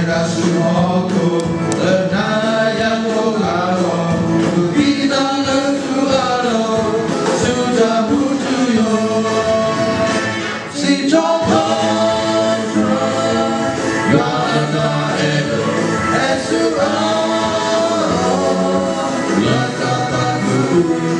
တၢ်ဆူဟီၣ်ခိၣ်, လၢနၤယၤကိးဂၤလီၤ, ပကသံသးလၢသုအၢၣ်လီၤ, ဆူတၢ်မူထူယိာ်, စံးထီၣ်ပတြၢၤ, ယွၤအတၢ်အဲၣ်ဒိး, ဟဲဆူအအိၣ်, လၢတၢ်သးခုပူၤ